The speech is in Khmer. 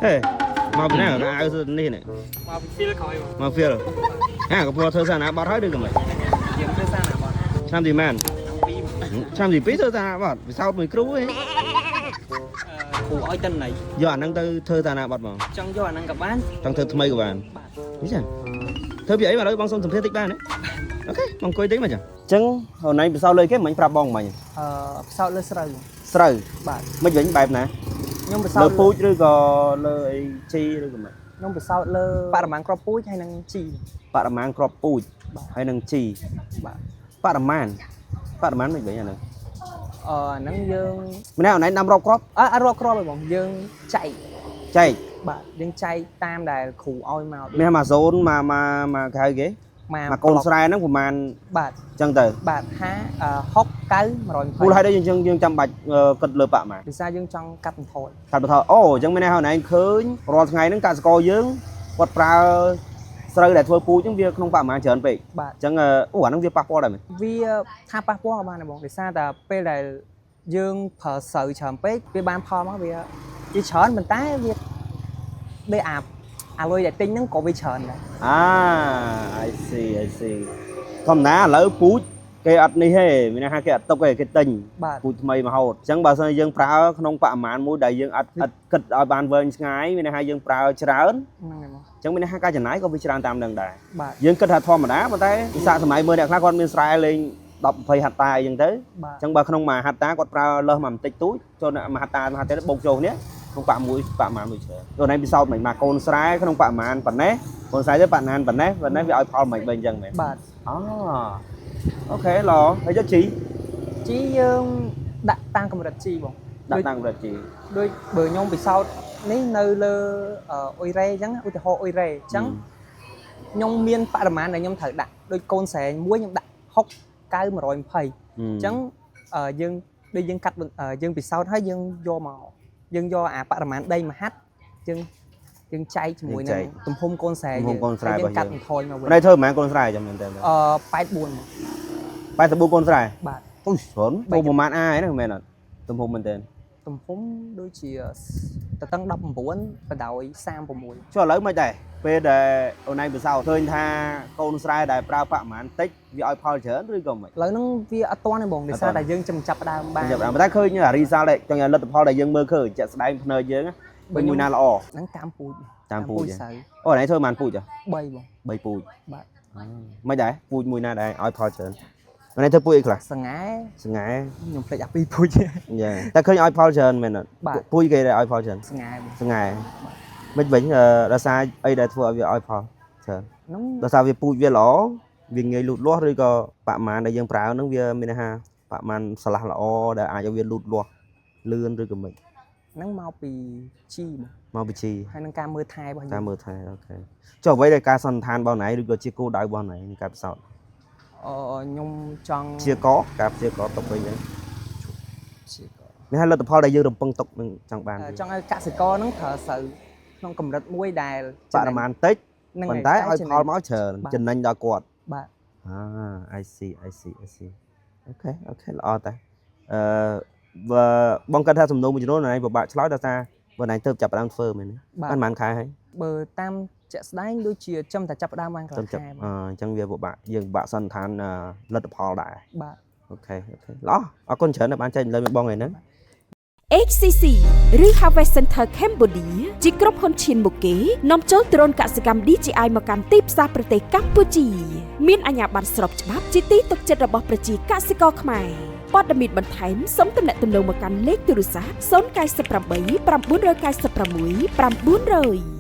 ហេមកពីណាកអាវនេះនេះ មកពី field ក្រោយបង មក field ហាកំពុងធ្វើសារណាបត់ហើយឬក៏មិន យើងធ្វើសារណាបង ឆ្នាំទីម៉ាន ឆ្នាំ ឆ្នាំទី2ធ្វើសារណាបត់ពិសោធន៍មួយគ្រូឯង គ្រូឲ្យតិន័យ យកអាហ្នឹងទៅធ្វើសារណាបត់ហ្មង ចង់យកអាហ្នឹងក៏បាន ចង់ធ្វើថ្មីក៏បាន បាទ នេះចាធ្វើពីអីបាទឥឡូវបងសុំសម្ភារតិចបានទេOK បងអង្គុយតិចមកចាអញ្ចឹងអូនឯងពិសោធន៍លើគេមិញប្រាប់បងមិញ អឺពិសោធន៍លើស្រូវ ស្រូវ បាទ មិនវិញបែបណា ខ្ញុំពិសោធន៍ លើពូជឬក៏លើអីជីឬក៏មិន ខ្ញុំពិសោធន៍លើបរិមាណគ្រាប់ពូជហើយនិងជី បរិមាណគ្រាប់ពូជ បាទ ហើយនឹងជី បាទ បរិមាណបរិមាណមិនវិញអាហ្នឹង អឺអាហ្នឹងយើង ម្នាក់អូនឯងដាំរាប់គ្រាប់ អើអត់រាប់គ្រាប់ទេបងយើងចែក ចែក បាទយើងចែកតាមដែលគ្រូឲ្យមក មានមួយសូនមកមកមកគេហៅគេ មក មកកូនស្រែហ្នឹងប្រហែល បាទ អញ្ចឹងទៅ បាទ5 6 9 120 មូលហេតុអីយើងយើងចាំបាច់គិតលើបរិមាណ ភាសាយើងចង់កាត់បន្ថយ កាត់បន្ថយអូអញ្ចឹងមានន័យថាអូនឯងឃើញរាល់ថ្ងៃហ្នឹងកសិករយើងគាត់ប្រើស្រូវដែលធ្វើពូជហ្នឹងវាក្នុងបរិមាណច្រើនពេក បាទ អញ្ចឹងអូអាហ្នឹងវាប៉ះពាល់ដែរមែន វាថាប៉ះពាល់ក៏បានដែរបងដោយសារតែពេលដែលយើងប្រើស្រូវច្រើនពេកវាបានផលមកវាវាច្រើនប៉ុន្តែវាដូចអាអាលុយដែលទិញហ្នឹងក៏វាច្រើនដែរ អា I see I see ធម្មតាឥឡូវពូជគេអត់នេះទេមានន័យថាគេអត់ទុកទេគេទិញ បាទ ពូជថ្មីមហូតអញ្ចឹងបើសិនជាយើងប្រើក្នុងបរិមាណមួយដែលយើងអត់អត់គិតឲ្យបានវែងឆ្ងាយមានន័យថាយើងប្រើច្រើន ហ្នឹងហើយបង អញ្ចឹងមានន័យថាការចំណាយក៏វាច្រើនតាមនឹងដែរ បាទ យើងគិតថាធម្មតាប៉ុន្តែវិសាសម័យមើលអ្នកខ្លះគាត់មានស្រែលេង10 20ហិកតាអីចឹងទៅ បាទ អញ្ចឹងបើក្នុងមួយហិកតាគាត់ប្រើលើសមកបន្តិចតួចចូលមួយហិកតាមួយហិកតាបូកចូលគ្នាក្នុងបាក់មួយបរិមាណមួយច្រើនចូលឯងពិសោធន៍មិនមកកូនស្រែក្នុងបរិមាណប៉ុណ្ណេះកូនស្រែទៅបរិមាណប៉ុណ្ណេះប៉ុណ្ណេះវាឲ្យផលមិនបីអញ្ចឹងមែន បាទ អូ OK ល្អហើយយកជី ជីយើងដាក់តាមកម្រិតជីបង ដាក់តាមកម្រិតជី ដូចបើខ្ញុំពិសោធន៍នេះនៅលើអ៊ុយរ៉េអញ្ចឹងឧទាហរណ៍អ៊ុយរ៉េអញ្ចឹងខ្ញុំមានបរិមាណដែលខ្ញុំត្រូវដាក់ដូចកូនស្រែមួយខ្ញុំដាក់6 9 120 អ អញ្ចឹងយើងដូចយើងកាត់យើងពិសោធន៍ហើយយើងយកមកយើងយកអាបរិមាណដីមហាត់យើងយើងចែកជាមួយនឹងទំហំកូនស្រែ ទំហំកូនស្រែរបស់យើង យើងកាត់បន្ថយមកវិញ នេះធ្វើប្រហែលកូនស្រែចាំមែនតើ អឺ84មក 84កូនស្រែ បាទ អូយច្រើនអូប្រហែលអាយហ្នឹងមែនអត់ទំហំមែនតើ ទំហំដូចជាតតឹង19បដោយ36 ចុះឥឡូវមិនដែរពេលដែលអូនឯងពិសោធន៍ឃើញថាកូនស្រែដែលប្រើបរិមាណតិចវាឲ្យផលច្រើនឬក៏មិន ឥឡូវហ្នឹងវាអត់ទាន់ទេបងដោយសារតែយើងចាំចាប់ផ្ដើមបាន ចាប់បានតែឃើញអា result ដែលចង់ឲ្យលទ្ធផលដែលយើងមើលឃើញជាក់ស្ដែងភ្នែកយើងបើមួយណាល្អ ហ្នឹងតាមពូជ តាមពូជ ស្រូវ អូនឯងធ្វើប្រហែលពូជហ៎ 3បង 3ពូជ បាទ មិនដែរពូជមួយណាដែលឲ្យផលច្រើនអូនឯងធ្វើពូជអីខ្លះ សង្ហែ សង្ហែ ខ្ញុំភ្លេចអាពីរពូជ យ៉ាតែឃើញឲ្យផលច្រើនមែនអត់ បាទ ពូជគេដែលឲ្យផលច្រើន សង្ហែបង សង្ហែមិនវិញដោយសារអីដែលធ្វើឲ្យវាឲ្យផលច្រើន ហ្នឹង ដោយសារវាពូជវាល្អវាងាយលូតលាស់ឬក៏បរិមាណដែលយើងប្រើហ្នឹងវាមានន័យថាបរិមាណឆ្លាស់ល្អដែលអាចឲ្យវាលូតលាស់លឿនឬក៏មិន ហ្នឹងមកពីជីបង មកពីជី ហើយនឹងការមើលថែរបស់យើង ការមើលថែ OK ចុះអ្វីដែលការសន្និដ្ឋានរបស់ណៃឬក៏ជាគោលដៅរបស់ណៃក្នុងការពិសោធន៍ អឺខ្ញុំចង់ ព្យាករការព្យាករទុកវិញហ្នឹង ព្យាករ មានថាលទ្ធផលដែលយើងរំពឹងទុកនឹងចង់បាន ចង់ឲ្យកសិករហ្នឹងប្រើស្រូវក្នុងកម្រិតមួយដែល បរិមាណតិច ហ្នឹង ប៉ុន្តែឲ្យ ចំណេញ ផលមកច្រើន បាទ ចំណេញដល់គាត់ បាទ អា I see I see I see OK OK ល្អតែអឺបើបងគាត់ថាសំណួរមួយចំនួនណៃពិបាកឆ្លើយដោយសារបើណៃទៅចាប់ផ្ដើមធ្វើមែនទេ បាទ បានប៉ុន្មានខែហើយ បើតាមជាក់ស្ដែងដូចជាចំតែចាប់ផ្ដើមបានកន្លះ ទៅចាប់ ខែ អញ្ចឹងវាពិបាកយើងពិបាកសន្និដ្ឋានលទ្ធផលដែរ បាទ OK OK ល្អអរគុណច្រើនដែលបានចែករំលែកមួយបងថ្ងៃហ្នឹង HCC ឬ Harvest Center Cambodia ជាក្រុមហ៊ុនឈានមុខគេនាំចូលដ្រូនកសិកម្ម DJI មកកាន់ទីផ្សារប្រទេសកម្ពុជា មានអាជ្ញាប័ណ្ណស្របច្បាប់ជាទីទុកចិត្តរបស់ប្រជាកសិករខ្មែរព័ត៌មានបន្ថែមសូមទំនាក់ទំនងមកកាន់លេខទូរស័ព្ទ098 996 900។